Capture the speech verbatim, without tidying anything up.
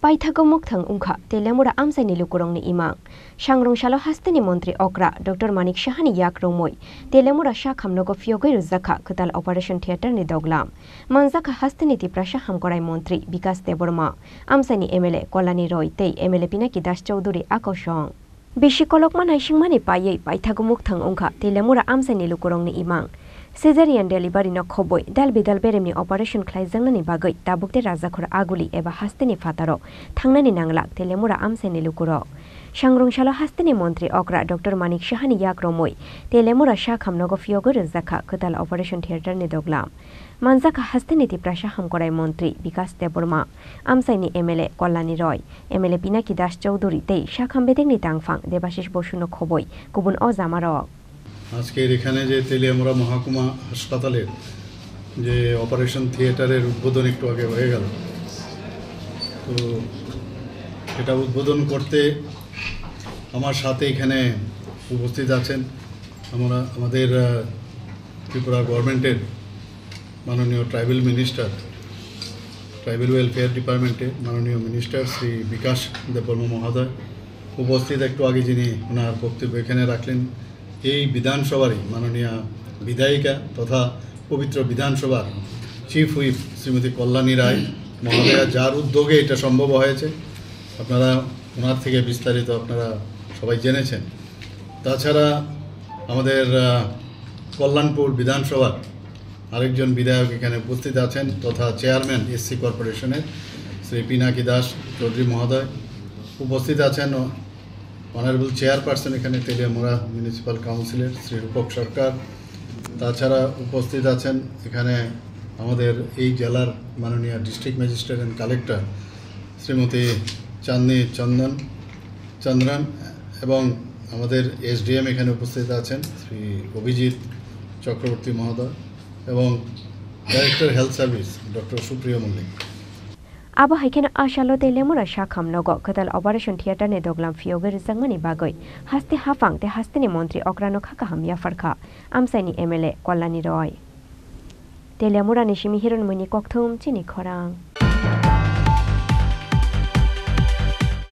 Paithago mukthang wngkha Teliamura amchaini lukurokni imang. Sangrung salo hasteni montri okra Doctor Manik Sahani yak romwi Teliamura sakham nogo phiyogwi rwjakha kwtal operation theater ni doglam. Manjakha hasteni Tiprasa hamkorai montri Bikas Debbarma, amchaini M L A Kolani Roy tei M L A Pinaki Das Chowdhury a kosong. Bisi kolokma naisingmani paiwi paithago mukthang wngkha Teliamura amchaini lukurokni imang. Caesarean delivery no khobwi dal bidal beremni operation khlaijaknani bagwi tabuk tei Rajakhor Aguli eba hasteni phataro thangnani nanglak Teliamura amchaini lukurok. Sangrung salo hasteni montri okra Doctor Manik Sahani yak romwi Teliamura sakham nogo phiyogwi rwjakha kwtal operation theater ni doglam. Manjakha hasteni Tiprasa hamkorai montri Bikas Debbarma, amchaini M L A Kolani Roy, M L A Pinaki Das Chowdhury tei sakham bedekni tangphang Debashish Bosuno khobwi kubun o jamarok. আজকের এখানে যে তেলিয়ামুড়া মহকুমা হাসপাতালের যে অপারেশন থিয়েটারের উদ্বোধন একটু আগে হয়ে গেল, তো এটা উদ্বোধন করতে আমার সাথে এখানে উপস্থিত আছেন আমরা, আমাদের, আহ, ত্রিপুরা গভর্নমেন্টের মাননীয় ট্রাইবাল মিনিস্টার, ট্রাইবাল ওয়েলফেয়ার ডিপার্টমেন্টের মাননীয় মিনিস্টার শ্রী বিকাশ দেববর্মা মহোদয় উপস্থিত। একটু আগে যিনি ওনার বক্তব্য এখানে রাখলেন, এই বিধানসভারই মাননীয় বিধায়িকা তথা পবিত্র বিধানসভার চিফ হুইপ শ্রীমতী কল্যাণী রায় মহোদয়া, যার উদ্যোগে এটা সম্ভব হয়েছে। আপনারা ওনার থেকে বিস্তারিত আপনারা সবাই জেনেছেন। তাছাড়া আমাদের, আহ, কল্যাণপুর বিধানসভার আরেকজন বিধায়ক এখানে উপস্থিত আছেন তথা চেয়ারম্যান এসসি কর্পোরেশনের শ্রী পিনাকি দাস চৌধুরী মহোদয়, উপস্থিত আছেন অনারেবল চেয়ারপারসন এখানে তেলিয়ামুড়া মিউনিসিপ্যাল কাউন্সিলের শ্রী রূপক সরকার। তাছাড়া উপস্থিত আছেন এখানে আমাদের এই জেলার মাননীয় district magistrate and collector Shrimati Chandni Chandan Chandran এবং আমাদের এসডিএম এখানে উপস্থিত আছেন শ্রী অভিজিৎ চক্রবর্তী মহোদয় এবং ডাইরেক্টর হেলথ সার্ভিস ডক্টর সুপ্রিয় Mallick. Abo hai kheno a salo Teliamura sakham nogo kwtal operation theater ni doglam phiyogwi rwjakmani bagwi haste haphang tei hasteni montri okrano kha kaham yapharkha amchaini M L A Kolani Roy. Teliamura ni simi Hiron Muini Kokthum chini khorang.